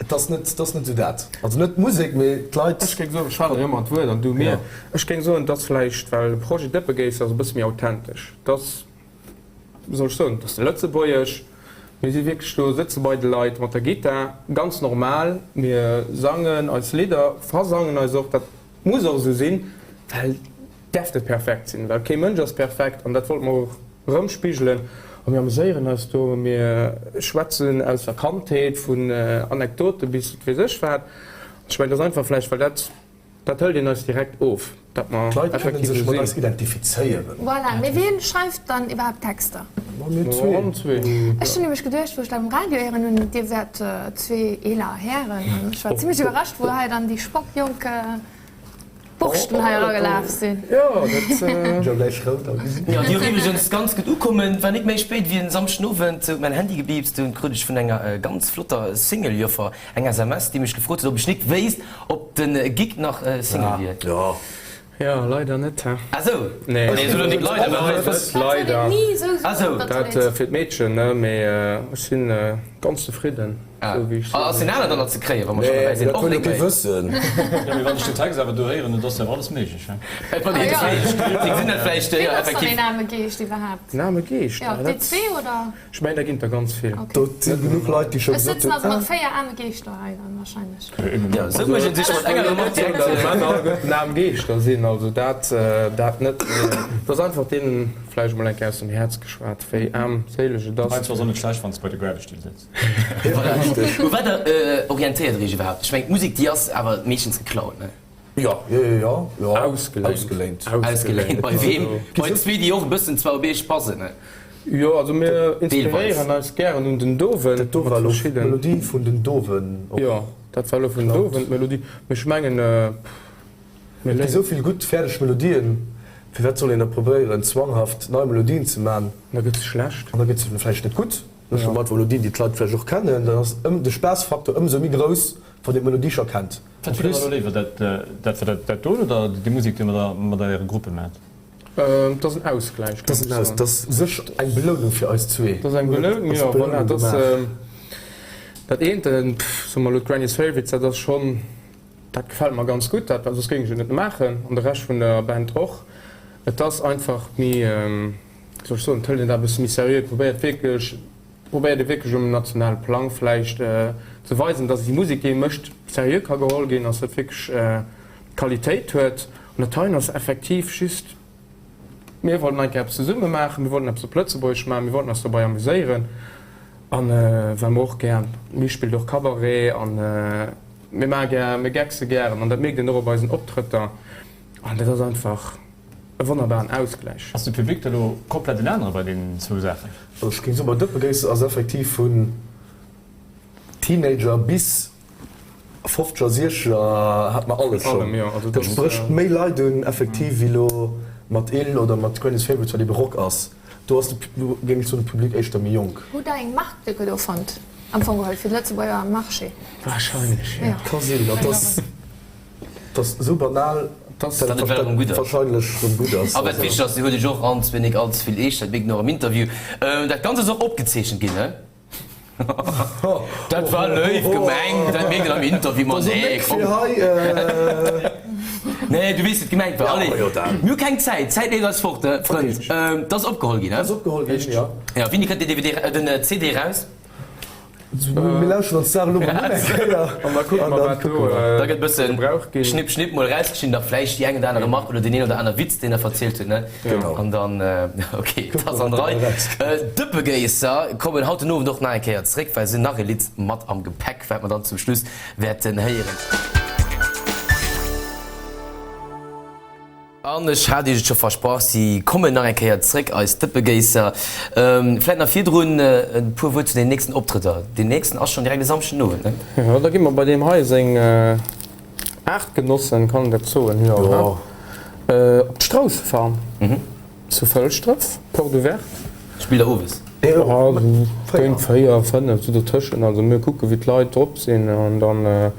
Et ass net, et ass net esou dat. Also net d'Musek, mee d'Leit. Ech géing soen, ech falen der ëmmer d'Wuert an du mir. Ech géing soen, et ass vläicht, well de Projet Dëppegéisser ass e bësse méi authentesch. Et ass, wéi soll ech soen, et ass lëtzebuergesch. Mir si wierklech do, sëtze bei de Leit mat der Gittar, ganz normal. Mir sangen eis Lidder, versangen eis och. Dat muss och esou sinn, well et däerf net perfekt sinn, well kee Mënsch ass perfekt an dat wollte mer och erëmspigelen. A mir ameséieren eis do, mir schwätzen aus der Kandheet, vun Anekdote bis wat weess ech wat. Ech mengen, dat ass einfach vläicht, well dat, dat hëlt een eis direkt of, dat mer D'Leit kënnen effektiv sech esou mat eis sinn. identifizéieren. Voilà, mee wien schreift dann iwwerhaapt Texter? Ma mir zwee. Ech hunn nämlech geduecht, wou ech dat um Radio héieren hunn, dir wäert zwee eeler Hären, an ech war zimmlech iwwerrascht, wou hei dann déi spockjonk Borschten hei eragelaf sinn. Jo, dat. Jo, gläich rout am Gesiicht. Jo, déi och iwwregens ganz gutt ukommen. War nik méi spéit wéi en Samschden Owend, huet mäin Handy gebiipst, dunn krut ech vun enger ganz flotter Single-Joffer eng SMS, déi mech gefrot huet, ob ech nik wéisst, ob de Gig nach Single wier. Jo. Jo, leider net, he? Ah sou. Nee. Nee, sou lo nik leider, well Net leider. Ah sou. Dat fir d'Meedchen, ne? Mee ech sinn ganz zefridden. Ah, ass deen aner dann nach ze kréien, wa mer schonn dobäi sinn? Dat wëll jo kee wëssen. Jo, mee wann ech den Text awer do héieren, et ass jo awer alles méiglech, he? Et wann een déi gesinn dat vläicht, jo, Wien ass dann effektiv. een aarme Geescht iwwerhaapt? En aarme Geescht? Jo, déi zwee, oder? Ech mengen, da ginn et der ganz vill. Do si genuch Leit, déi scho Ech gesot sëtzen hunn, also mat ah. 4 aarme Geeschter hei dann wahrscheinlech. Jo, esou mécht een sech mat enger Remark direkt. Datt d'Männer alleguerten aarm Geeschter sinn, also dat, dat net. Mee et ass einfach deenen vläicht emol eng Kéier aus dem Häerz geschwat, wéi aarmséileg et ass. Heiansdo ass och net schlecht, wann s de bei de Gravity sëtz. U wat orientéiert der iech iwwerhaapt? Ech mengen d'Musek déi ass awer meeschtens geklaut, ne? Jo, jo, jo, jo, jo. Ausgeléint. Ausgeléint. Ausgeléint. Bei weem? Bei zwee déi och e bëssen zwar op iech passen, ne? Jo, also mir inspiréieren eis gären un den Dowen. Dat do war elo d'Melodie vun den Dowen och. Jo, dat war elo vun den Dowen d'Melodie. Mee ech mengen, Et gi sou vill gutt fäerdeg Melodien, firwat soll een da probéieren zwanghaft nei Melodien ze man? Da gëtt se schlecht. An da gëtt se vläicht net gutt. Ech hu mat Melodien, déi d'Leit vläicht och kennen, dann ass de Spaassfaktor ëmsou méi grouss, wann een d'Melodie scho kennt. Wat hutt der elo léiwer, dat dat do oder déi Musek, déi der mat äre Gruppe maacht? Et ass en Ausgläich, géif ech soen. Et ass u sech eng Belounung fir eis zwee. Et ass eng Belounung, jo, voilà. Et ass dat eent, soe mer elo d'Granny's Favourites, dat ass schonn, dat gefält mer ganz gutt, dat, well soss géing ech et net maachen, an de Rescht vun der Band och. Et ass einfach méi, wéi soll ech soen, et hëlt een dat e bësse méi seriö, et probéiert wierklech, probéiert ee wierklech um nationale Plang vläicht ze weisen, datt déi Musek, déi ee mécht, seriö ka geholl ginn, datt dat wierklech Qualitéit huet. An dat heien ass effektiv just, mir wollten eng Kéier eppes zesumme maachen, mir wollten eppes op Lëtzebuergesch maachen, mir wollten eis dobei amuséieren an well mer och gär, mir spillt och Cabaret an mir maache gär, mir geckse gären an dat mierkt een och op eisen Optrëtter an dat ass einfach e wonnerbaren Ausgläich. Ass de Public da lo komplett en anere bei deenen zwou Saachen? Also ech géing soen, bei Dëppegéisser ass effektiv vun Teenager bis Fofzeger, Siechzeger hat mer alles schonn. Dat sprécht méi Leit un effektiv wéi lo mat Ill oder mat Granny's Favourites, wat ebe Rock ass. Do ass de, géing ech soen, de Public éischter méi jonk. Hutt der eng Marktlücke do fonnt am Fong geholl fir de Lëtzebuerger Marché? Wahrscheinlech, jo. Ka sinn. Dat ass, dat ass esou banal, Dass dat et well erëm gutt ass. wahrscheinlech erëm gutt ass. A wat wichteg ass, Dir hutt iech och an zwee nik allze vill eescht, dat mierkt een och am Interview. Dat Ganzt ass och opgezeechent ginn, ne? Dat war léif gemengt, dat mierkt een am Interview, ma nee, komm. Nee, du weess, wéi et gemengt war. Allez, mir hu keng Zäit, d'Zäit leeft eis fort, Frënd. Et ass opgeholl ginn, he? Ass opgeholl ginn, jo. Jo, wéini kënnt den DVD, den CD eraus? Mir lauschteren ons d'Saach elo mol un eng Kéier an da kucke mer, wat do Da gëtt bëssen gebraucht ginn. Schnipp, schnipp mol erausgeschnidden, nach vläicht déi eng oder aner Remark oder deen een oder aner Witz, deen der verzielt huet, ne? Genau. An dann, ok, et ass an der Rei. D'Dëppegéisser kommen haut den Owend och nach eng Kéier zréck, well se hunn nach e Lidd mat am Gepäck, wat mer dann zum Schluss wäerten héieren. An ech hat Iech et scho versprach, si kommen nach eng Kéier zréck, eis Dëppegéisser. Vläit nach virdrun e puer Wuert zu den nächsten Optrëtter. Deen nächsten ass schonn direkt e Samschden Owend, ne? Jo, da gi mer bei deem hei seng Aartgenossen, kann een dat soen? Jo, ne? Op d'Straussefarm zu Fëlschdref, Porte ouverte. Spillt der owes? Jo, esou géint 4, 5, esou dotëschent. Also mir kucke wéi d'Leit drop sinn an dann,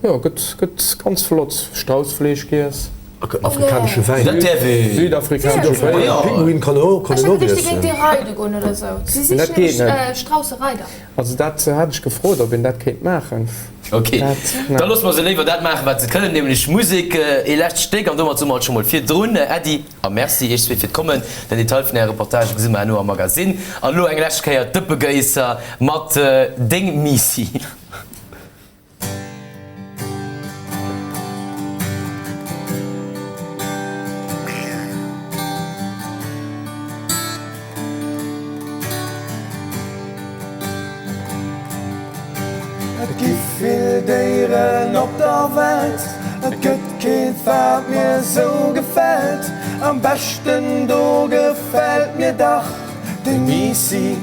jo, gëtt, gëtt ganz flott Straussfleesch giess. Afrikanesche Wäin. Dat däerf ee. Südafrikanesche Béier. Pinguin kann och, kann Ech een hat och geduecht, déi géing iessen. dir reide goen oder esou. Si Dat sichen geet nämlech net. Straussereider. Also dat hat ech gefrot, ob een dat kéint maachen. Ok, da loosse mer se léiwer dat maachen, wat se kënnen, nämlech Musek. Ee lescht Stéck an domat soe mer et scho mol virdrun Äddi a Merci iech zwee fir d'Kommen. Den Detail vun ärer Reportage gesi mer herno am Magasinn. An elo eng lescht Kéier d'Dëppegéisser mat Deng Miissi. Et gi vill Déieren op der Welt, et gëtt keent wat mir sou gefält. Am beschten do gefält mir dach déi Miissi.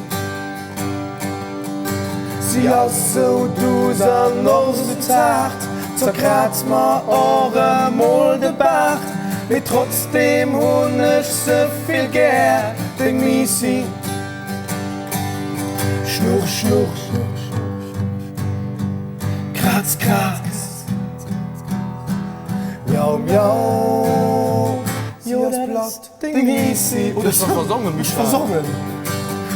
Si ass sou duuss an och sou zaart, zerkraatz mer och emol de Baart, mee trotzdeem hunn ech se vill gär, deng Miissi. Schnurr, schnurr, kratz, kratz, miau, miau, si ass platt. Deng Miissi, oh du hues versongen Michel. Versongen.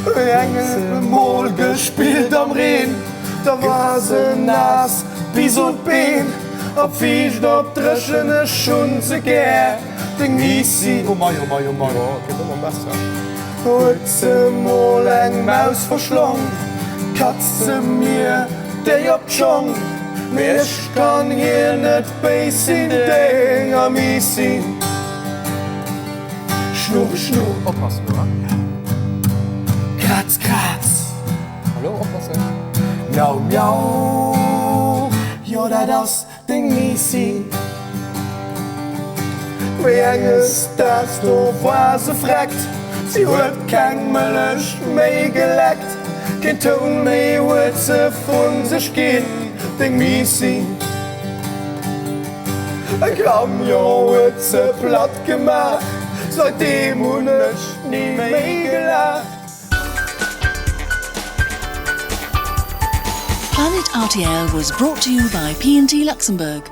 Wéi eng emol gespillt am Reen, da war se naass bis un d'Been, op fiicht, op dréchen, ech hunn se gär, deng Miissi. Oh mei, oh mei, oh mei, oh et gëtt ëmmer besser. Huet se mol eng Maus verschlong, katzt se mir déi op d'Schong, mee ech kann hir net béis sinn, denger Miissi. Schnurr, schnurr, oppassen elo, Kratz, kratz, hallo, oppassen, Miau, miau, jo dat ass deng Miissi. Wéi enges Daags do war se vreckt, si huet keng Mëllech méi geleckt, keen Toun méi huet se vun sech ginn, deng Miissi. E Camion huet se platt gemaach, seitdeem hunn ech ni méi gelaacht. Planet rtl was brought to you by P&T Luxembourg.